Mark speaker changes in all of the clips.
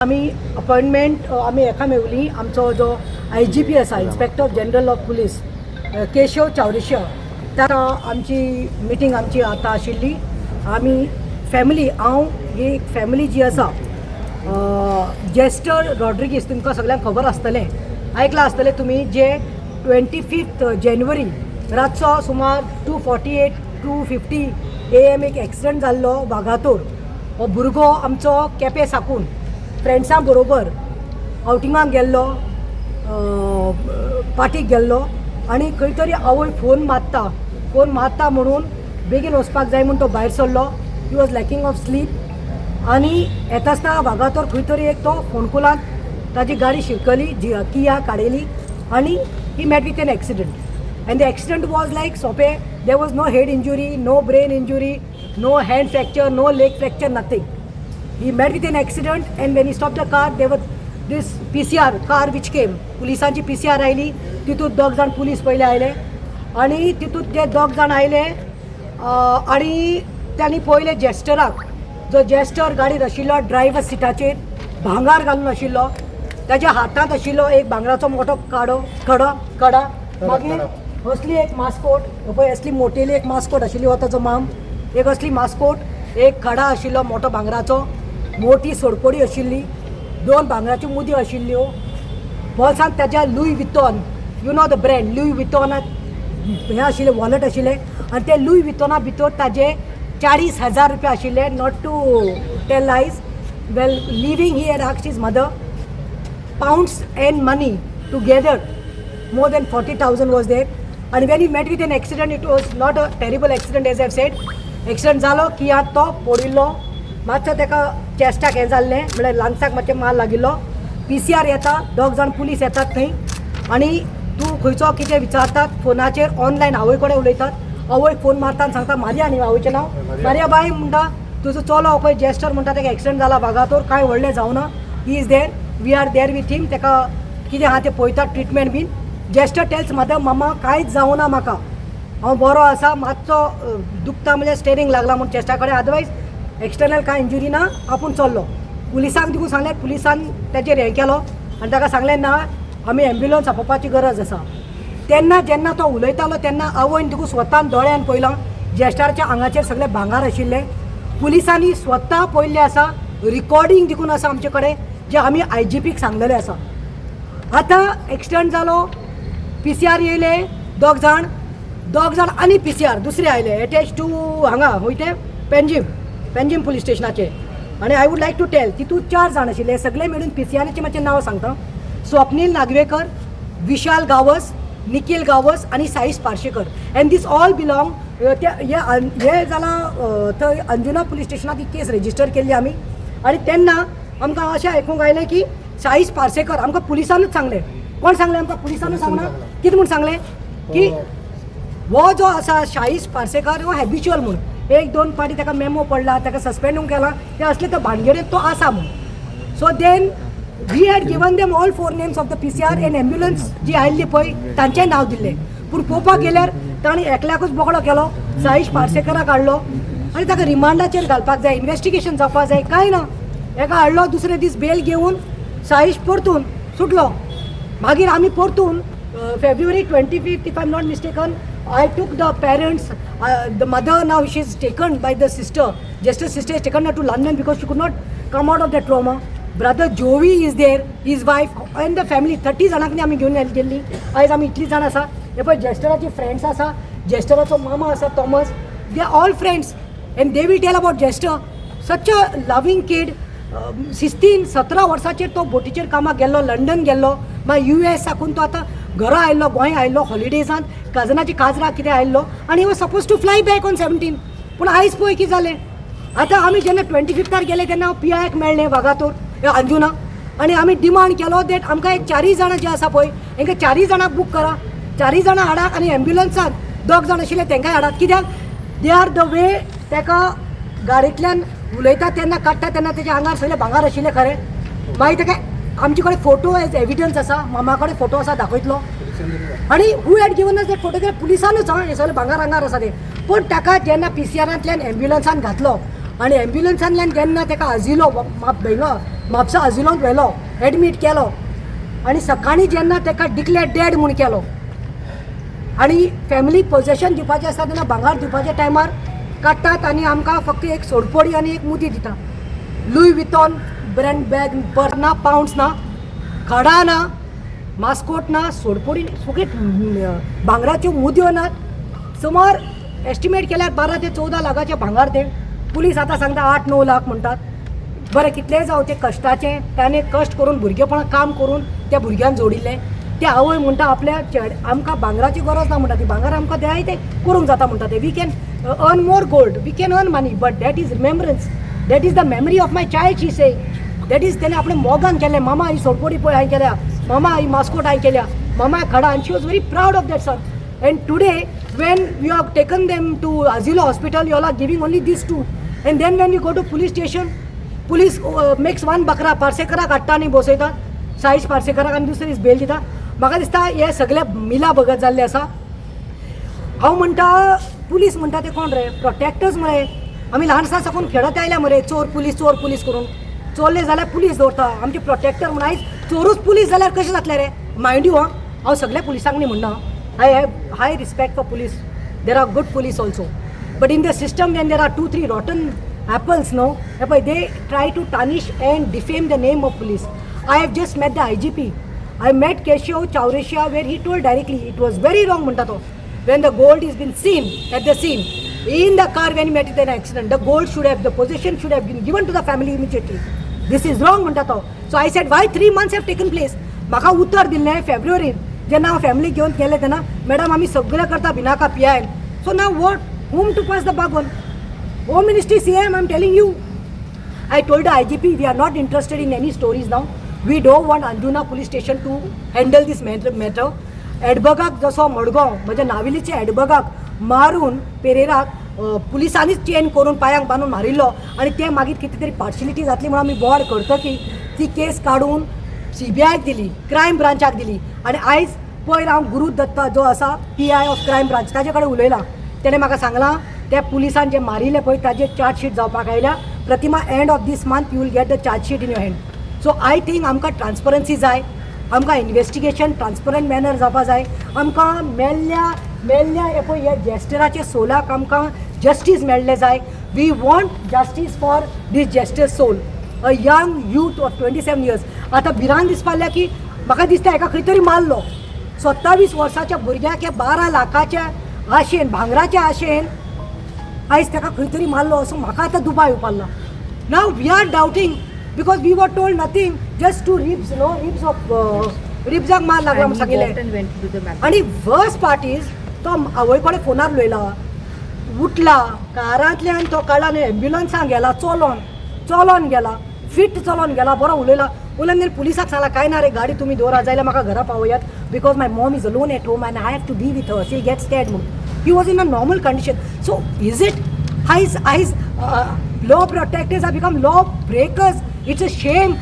Speaker 1: आमी अपॉयंटमेंट आमी हेका मेवली. आमचो जो आयजीपी आसा, Inspector General of Police Keshav Chaurasia, ताका आमची मिटींग आमची आतां आशिल्ली. आमी फॅमिली, हांव ही एक फॅमिली जी आसा, जेस्टर रॉड्रिगीस, तुमकां सगळ्यांक खबर आसतलें, आयकलां आसतलें तुमी, जे 25 जानेवारी रातचो सुमार 2:48, 2:50 AM एक एक्सिडंट जाल्लो वागातोर. हो भुरगो आमचो केपें साकून फ्रेंड्सां बरोबर आवटिंगाक गेल्लो, पार्टीक गेल्लो आनी खंय तरी आवय फोन मारता, फोन मारता म्हणून बेगीन वचपाक जाय म्हूण तो भायर सरलो. He was lacking of sleep आनी येता आसतना वागातोर खंय तरी एक तो फोंडकुलांत ताजी गाडी शिरकली, जी किया काडयली आनी he met with an accident and the accident was like सोंपें. There was no head injury, no brain injury, no hand fracture, no leg fracture, nothing. He met with an accident and when he stopped the car, there was this PCR car which came. पुलिसांची PCR आयली. तितूंत दोग जाण police पयले आयले आनी तितूंत ते दोग जाण आयले आनी त्यांनी पळयले जेस्टराक, जो जेस्टर गाडीर आशिल्लो, ड्रायव्हर सिटाचेर भांगार घालून आशिल्लो. ताच्या हातांत आशिल्लो एक भांगराचो मोठो काडो, खडो, कडा. मागीर असली एक मास्कोट पळय, असली मोटेली एक मास्कोट आशिल्ली. हो ताचो माम. एक असली मास्कोट, एक खडा आशिल्लो मोठो भांगराचो, मोठी सोडकोडी आशिल्ली, दोन भांगराच्यो मुदी आशिल्ल्यो. बोल्सांत ताच्या Louis Vuitton, you know the brand, Louis वितॉनात हें आशिल्लें, वॉलेट आशिल्लें आनी ते लुई वितॉना भितर ताजे 40,000 रुपया आशिल्ले. Not to tell lies, while leaving he had asked his mother pounds and money together, more than 40,000 was there. And when he met with an accident, it was not a terrible accident, as I've said. Accident जालो की आत तो पडिल्लो, मातसो ताका चेस्टाक हें जाल्लें, म्हळ्यार लंग्साक मातशें मार लागिल्लो. पीसीआर येता, दोग जाण पुलीस येतात थंय आनी तूं खंयचो, कितें विचारतात फोनाचेर. ऑनलायन आवय कडेन उलयतात. आवयक फोन मारता आनी सांगता, मारिया न्ही आवयचें नांव, मारिया बाय म्हणटा, तुजो चलो पळय जेस्टर म्हणटा, ताका एक्सिडंट जाला वागातोर, कांय व्हडलें जावना. He is there, we are there with him. ताका कितें आहा तें पळयतात, ट्रिटमेंट बीन. जेस्टर टेल्स मदर, मामा, कांयच जावना म्हाका, हांव बरो आसा, मातसो दुखता, म्हणजे स्टेरींग लागला म्हूण चेस्टा कडेन, अदरवायज एक्सटर्नल कांय इंजुरी ना. आपूण चल्लो. पुलिसांक देखून सांगलें. पुलिसान तेचेर हें केलो आनी ताका सांगलें, ना, आमी एम्ब्युलन्स आपोवपाची गरज आसा. तेन्ना जेन्ना तो उलयतालो तेन्ना आवयन देखून स्वतान दोळ्यान पळयलां, जेस्टारच्या आंगाचेर सगळे भांगार आशिल्ले. पुलिसांनी स्वता पळयल्लें आसा, रिकॉर्डींग देखून आसा आमचे कडेन, जे आमी आयजीपीक सांगलेलें आसा. आतां एक्सिडंट जालो, पीसीआर येयले दोग जाण, दोग जाण आनी पीसीआर दुसरे आयले एटॅच टू हांगा खंय तें पेंजीम, पेंजीम पुलीस स्टेशनाचे. आनी I would like to tell, तितूंत चार जाण आशिल्ले. सगळे मेळून पीसीआराचे मातशें नांव सांगता: स्वप्नील नागवेकर, विशाल गावस, निखील गावस आनी Saish पार्शेकर. And these all belong ते हे. हे जालां थंय अंजुना पुलीस स्टेशनात ही केस रेजिस्टर केल्ली आमी. आनी तेन्ना आमकां अशें आयकूंक आयलें की साईश पार्सेकर, आमकां पुलिसानूच सांगलें. कोण सांगलें आमकां? पुलिसानूच सांगना. कितें म्हूण सांगलें की हो जो आसा शाहीश पार्सेकर हो हॅबिच्युअल म्हूण, एक दोन पाटी ताका मेमो पडला, ताका सस्पेंड केला, ते असले तो भानगडीत तो आसा म्हूण. So then we had given them all four names of the PCR and ambulance जी आयिल्ली पळय तांचें नांव दिल्लें. पूण पळोवपाक गेल्यार ताणें एकल्याकूच बोकडो केलो, साईश पार्सेकराक हाडलो आनी ताका रिमांडाचेर घालपाक जाय, इन्वेस्टिगेशन जावपाक जाय. कांय ना, एका हाडलो, दुसरे दीस बेल घेवन साईश परतून सुटलो. मागीर आमी परतून February 25th, if I am not mistaken, I took the parents, the mother now she is taken by the sister. Jester sister is taken to London because she could not come out of the trauma. Brother Jovi is there, his wife and the family. 30 जाणांक आमी घेवन गेल्ली. आयज आमी इतली जाण आसा. हे पळय, जेस्टराची फ्रेंड्स आसा, जेस्टराचो मामा आसा Thomas. They are all friends and they will tell about Jester, such a loving kid. 16 17 वर्साचेर तो बोटीचेर कामाक गेल्लो, लंडन गेल्लो, मागीर यूएस साकून तो आतां घरा आयिल्लो, गोंय आयिल्लो हॉलिडेजान, कजनाची काजराक कितें आयिल्लो आनी he was suppose to fly back on 17. पूण आयज पळय कितें जालें. आतां आमी जेन्ना 25थार गेले तेन्ना हांव पीआयक मेळ्ळें वागातोर, अंजुना, आनी आमी डिमांड केलो that आमकां एक चारूय जाणां जे आसा पळय, हेंकां चारूय जाणांक बूक करा, चारूय जाणां हाडात आनी एम्ब्युलन्सान दोग जाण आशिल्ले तेंकांय हाडात. कित्याक they are the way ताका गाडयेंतल्यान उलयता तेन्ना, काडटा तेन्ना तेच्या आंगार सगळें भांगार आशिल्लें खरें. मागीर ताका आमचे कडेन फोटो एज एविडन्स आसा, मामा कडेन फोटो आसा, दाखयतलो. आनी who had given us that photograph? पुलिसानूच. आं, हे सगळें भांगार आंगार आसा तें. पूण ताका जेन्ना पीसीआरांतल्यान एम्ब्युलन्सान घातलो आनी एम्ब्युलन्सांतल्यान जेन्ना ताका आजिलो बेंगलोर म्हापसा अजिलोंत व्हेलो, एडमीट केलो आनी सकाळीं जेन्ना ताका डिक्लेअर डेड म्हूण केलो आनी फॅमिलीक पोजेशन दिवपाचें आसता तेन्ना भांगर दिवपाच्या टायमार काडटात आनी आमकां फक्त एक सोडपोडी आनी एक मुदी दिता. Louis Vuitton brand bag, purse ना, पावंड्स ना, खडा ना, मास्कोट ना, सोडपोडी फुकेट, भांगराच्यो मुदयो नात. सुमार एस्टिमेट केल्यार 12 ते 14 लाखाचें भांगर तें. पुलीस आतां सांगता 8-9 लाख म्हणटात. बरें, कितलेंय जावं, तें कश्टाचें. ताणें कश्ट करून, भुरगेपणां काम करून त्या भुरग्यान जोडिल्लें. ते आवय म्हणटा आपल्या चेड आमकां भांगराची गरज ना म्हणटा. ती भांगर आमकां जाय तें करूंक जाता म्हणटा ते. We can earn more gold, we can earn money, but that is remembrance, that is the memory of my child, she say. That is तेणें आपल्या मोगान केलें. मामा, ही सोडपोडी पळय हांवें केल्या, मामा, ही मास्कोट हांवें केल्या, मामा, खडा. आनी she was very proud of that son. And today when you have taken them to Azilo hospital, you all are giving only these two. And then when you go to police station, police makes one बकरा. पार्सेकराक हाडटा आनी बसयतात, साईश पार्सेकराक, आनी दुसरे दीस बेल दिता. म्हाका दिसता हे सगळे मिला भगत जाल्ले आसा. हांव म्हणटा, पुलीस म्हणटा ते कोण रे? प्रोटेक्टर्स मरे. आमी ल्हान आसतना साकून खेळत आयल्या मरे, चोर पुलीस, चोर पुलीस करून. चोरले जाल्यार पुलीस दवरता आमचे प्रोटेक्टर म्हणून. आयज चोरूच पुलीस जाल्यार कशें जातलें रे? मायंड you, आं, हांव सगळ्या पुलिसांक न्ही म्हणना. I have high respect for police. There are good police also, but in the system when there are two three rotten apples, no, हे पळय, they try to tarnish and defame the name of police. I have just met the IGP. I met Keshav Chaurasia, where he told directly it was very wrong म्हणटा तो. When the gold is been seen at the scene in the car, when met an accident, the gold should have, the possession should have been given to the family immediately. This is wrong म्हणटा तो. So I said, why 3 months have taken place? म्हाका उतर दिल्लें फेब्रुवारीन जेन्ना हांव फॅमिलीक घेवन गेलें तेन्ना, मॅडम, आमी सगळें करता Binaca PIL. So now what? Whom to pass the buck on? Home Ministry, CM, I am telling you. I told the IGP, we are not interested in any stories now. We don't want Anjuna police station to handle this matter. एडबगाक जसो मडगांव म्हणजे नावेलीच्या एडबगाक मारून पेरेराक पुलिसांनीच chain करून पांयांक बांदून मारिल्लो आनी ते मागीर कितें तरी पार्शलिटी जातली म्हणून आमी बोवाळ करतकीर ती केस काडून सीबीआयक दिली, क्रायम ब्रांचाक दिली. आनी आयज पयर हांव गुरू दत्ता जो आसा पीआय ऑफ क्रायम ब्रांच ताजे कडेन उलयलां. तेणें म्हाका सांगलां, त्या पुलिसान जे मारिल्ले पळय ताजेर चार्जशीट जावपाक आयल्या. प्रतिमा, end of this month you will get the chargesheet in your hand. So I think आमकां ट्रान्सपरन्सी जाय, आमकां इन्वेस्टिगेशन ट्रान्सपरंट मॅनर जावपा जाय. आमकां मेल्ल्या मेल्ल्या हे पळय ह्या जेस्टराच्या सोलाक आमकां जस्टीस मेळ्ळें जाय. We want justice for this Jester soul, a young youth of 27 years. आतां भिरांत दिसपा लागल्या की म्हाका दिसता हेका खंय तरी मारलो. 27 वर्साच्या भुरग्याक ह्या 12 लाखाच्या आशेन, भांगराच्या आशेन आयज ताका खंय तरी मारलो असो म्हाका आतां दुबाव येवपाक. Now we are doubting because we were told nothing, just two ribs, no ribs of रिब्साक मार लागला म्हणून सांगिल्लें. आनी वर्स पार्ट is तो आवय कडेन फोनार उलयला, उठला कारांतल्यान, तो काडला आनी एम्ब्युलन्सान गेला. चलोन चलोन गेला, फिट चलोन गेला, बरो उलयला. उलयन पुलिसाक सांगला, काय ना रे, गाडी तुमी दवरा जाल्यार म्हाका घरा पावयात, because my mom is alone at home and I have to be with her, she get scared म्हणून. He was in a normal condition. So is it आयज आयज law protectors are become law breakers? It's a shame.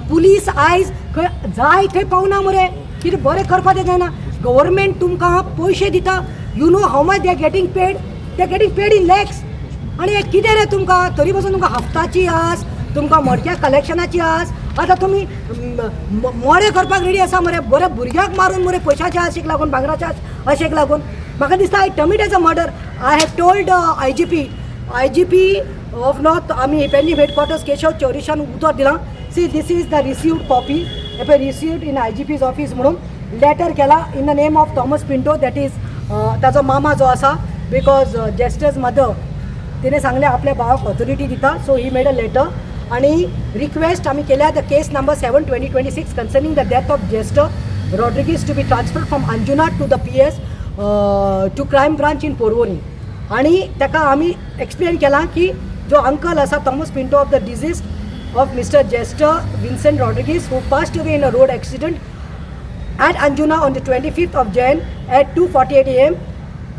Speaker 1: Police आयज खंय जाय थंय पावना मरे. कितें बरें करपाक जायना. गव्हर्मेंट तुमकां पयशे दिता. You know how much they are getting paid? They are getting paid in lakhs. आनी हें कितें रे तुमकां? तरी पसून तुमकां हफ्ताची आस, तुमकां मडक्या कलेक्शनाची आस. आतां तुमी मोडे करपाक रेडी आसा मरे, बऱ्या भुरग्याक मारून मरे, पयशाच्या आशेक लागून, भांगराच्या आशेक लागून. म्हाका दिसता I term it as a murder. I have told IGP, IGP of North, आमी पेडणे हेडक्वॉर्टर्स केशव चौरेशान उतर दिलां. See, this is the received copy. हे पळय, received in IGP's office म्हणून लेटर केला in the name of Thomas Pinto, that is ताजो मामा जो आसा, because जेस्टर्स मदर तिणें सांगलें आपल्या भावाक ऑथॉरिटी दिता. So he made a letter आनी रिक्वेस्ट आमी केल्या, the case number 7/2026 concerning the death of Jester Rodrigues to be transfer from Anjuna to the PS to crime branch in Porvorim. आनी ताका आमी एक्सप्लेन केलां की जो अंकल आसा Thomas Pinto of the deceased of Mister Jester Vincent Rodrigues, who passed away in a road accident at Anjuna on the 25th of Jan at 2:48 a.m.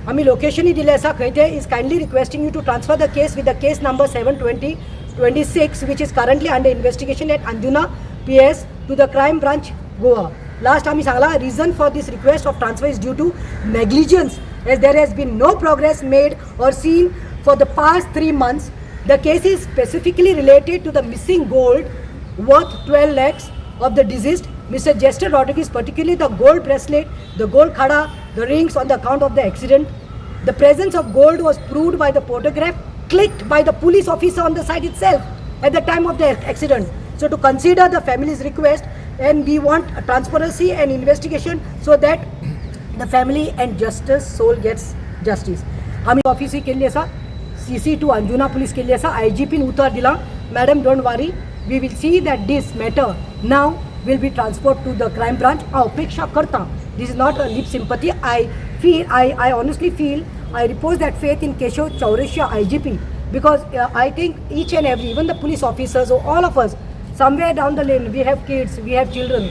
Speaker 1: आमी लोकेशनूय दिलें आसा खंय तें, is kindly requesting you to transfer the case with the case number 7/2026, which is currently under investigation at Anjuna PS, to the crime branch, Goa. Last आमी सांगला, reason for this request of transfer is due to negligence, as there has been no progress made or seen for the past 3 months. The case is specifically related to the missing gold. worth 12 lakhs of the deceased Mr. Jester Rodriguez, particularly the gold bracelet, the gold khada, the rings on the account of the accident. The presence of gold was proved by the photograph clicked by the police officer on the site itself at the time of the accident. So to consider the family's request, and we want transparency and investigation so that the family and justice soul gets justice. आमी ऑफिसूय केल्ली आसा, CC to Anjuna police केल्ली आसा, I जी पीन उतर दिलां, "Madam, don't worry, we will see that this matter now will be transferred to the crime branch." हांव अपेक्षा करता. This is not a lip sympathy. I feel, I honestly feel, I repose that faith in Keshav Chaurasia IGP, because I think each and every, even the police officers, all of us, somewhere down the lane, we have kids, we have children,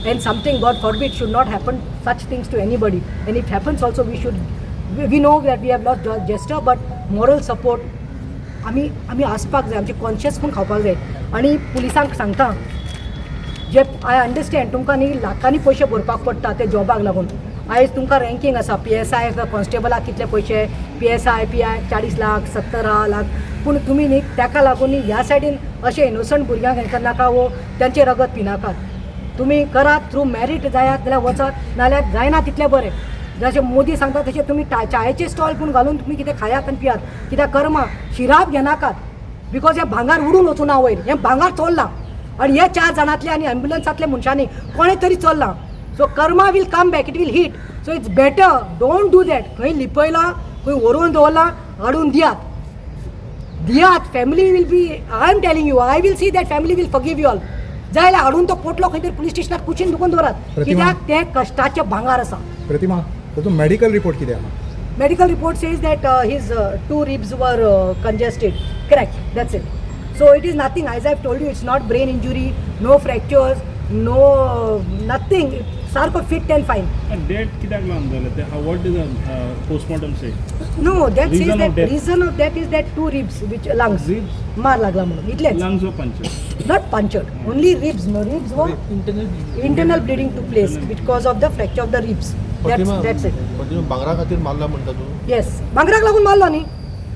Speaker 1: and something, God forbid, should not happen such things to anybody. And if happens also, we know that we have lost Jester, but moral support आमी आसपाक जाय, आमचे conscious पूण खावपाक जाय. आनी पुलिसांक सांगता जे I understand, तुमकां न्ही लाखांनी पयशे भरपाक पडटा ते जॉबाक लागून. आयज तुमकां रँकींग आसा, पीएसआय कॉन्स्टेबलाक कितले पयशे, पीएसआय, पीआय 40 लाख, 70 लाख. पूण तुमी न्ही ताका लागून न्ही ह्या सायडीन अशे इनोसंट भुरग्यांक हें करनाका वो तांचें रगत पिनाकात. तुमी करात, थ्रू मॅरीट जायात जाल्यार वचात, नाल्यार जायना तितलें बरें. जशें मोदी सांगता तशें तुमी चायेचे स्टॉल पूण घालून तुमी कितें खायात आनी पियात. कित्याक कर्मा शिराप घेनाकात, because हें भांगार उडून वचूना वयर, हें भांगार चोरलां आनी हे चार जाणांतले आनी एम्ब्युलन्सांतले मनशांनी कोणें तरी चोरलां. So karma will come back, it will hit. So it's better don't do that. खंय लिपयलां, खंय व्हरून दवरलां, हाडून दियात, दियात. Family will be, I am telling you, I will see that family will forgive you all. जाय जाल्यार हाडून तो पोटलो खंय तरी पुलीस स्टेशनार कुशीन दुखून दवरात.
Speaker 2: प्रतिमा.
Speaker 1: कित्याक तें कश्टाचें भांगार आसा.
Speaker 2: प्रतिमा, ताचो मेडिकल रिपोर्ट कितें आहा?
Speaker 1: Medical report says that his two ribs were congested, cracked. That's it. So it is nothing. As I've told you, it's not brain injury, no fractures, no nothing. सारको fit and fine.
Speaker 3: Death कित्याक लागून जालें तें, what is postmortem say?
Speaker 1: No, that says
Speaker 3: Reason of
Speaker 1: that
Speaker 3: death.
Speaker 1: Reason of death is that two ribs, which lungs.
Speaker 3: Ribs?
Speaker 1: मार लागला म्हणून इतलेंच.
Speaker 3: Lungs were punctured.
Speaker 1: Not punctured, only ribs. No, ribs were internal bleeding took place because of the fracture of the ribs. That's it.
Speaker 4: प्रतिमा, भांगरा खातीर मारला म्हणटा तूं?
Speaker 1: येस, भांगराक लागून मारलो न्ही.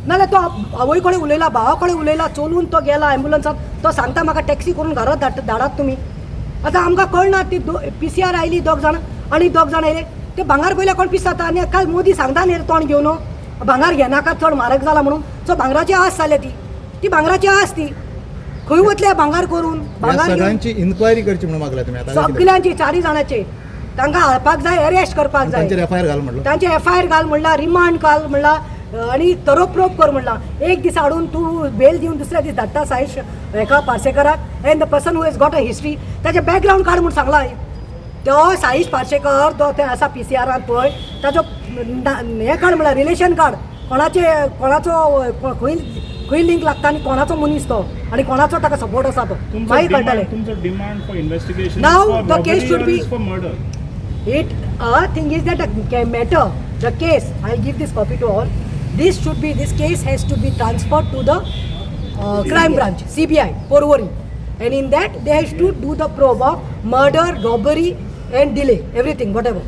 Speaker 1: नाल्यार तो आवय कडेन उलयला, भावा कडेन उलयला, चलून तो गेला एम्बुलन्सात. तो सांगता म्हाका टॅक्सी करून घरात धाडात तुमी. आतां आमकां कळना, ती पीसीआर आयली दोग जाणां आनी दोग जाण आयले ते भांगार पयले कोण पिसाता. आनी काल मोदी सांगता न्ही रे तोंड घेवन, भांगार घेनाका, चड म्हारग जाला म्हणून. सो भांगराची आस जाल्या ती, ती भांगराची आस ती खंय वतले भांगार करून?
Speaker 2: ह्या
Speaker 1: भांगार घेवन
Speaker 2: सगळ्यांची इन्क्वायरी करची म्हणून मागला तुमी आतां कितें?
Speaker 1: सगल्यांची, चारय जाणांचे तांकां हाडपाक जाय, अरेस्ट करपाक जाय.
Speaker 2: तांचेर एफआयआर घाल म्हटलं.
Speaker 1: तांचे एफआयआर घाल म्हणला, रिमांड घाल म्हणला आनी थरो प्रोब कर म्हणला. एक दीस हाडून तूं बेल दिवन दुसऱ्या दीस धाडटा साईश हेका पार्सेकराक, and the person who has got a history. ताचें बॅकग्रावंड काड म्हूण सांगलां हांवें. तो साईश पार्सेकर तो थंय आसा पीसीआरान पळय, ताचो हें काड म्हणल्यार रिलेशन काड, कोणाचे कोणाचो खंय खंय लिंक लागता आनी कोणाचो मनीस तो आनी कोणाचो ताका सपोर्ट आसा तो मागीर कळटलें.
Speaker 3: तुमचो demand for investigation
Speaker 1: Now, the case should be-
Speaker 3: for murder?
Speaker 1: It thing is that the matter, the case, I'll give this copy to all. This should be, this case has to be transferred to the crime branch, CBI, Porvorim, and in that they has to do the probe of murder, robbery, and delay, everything, whatever.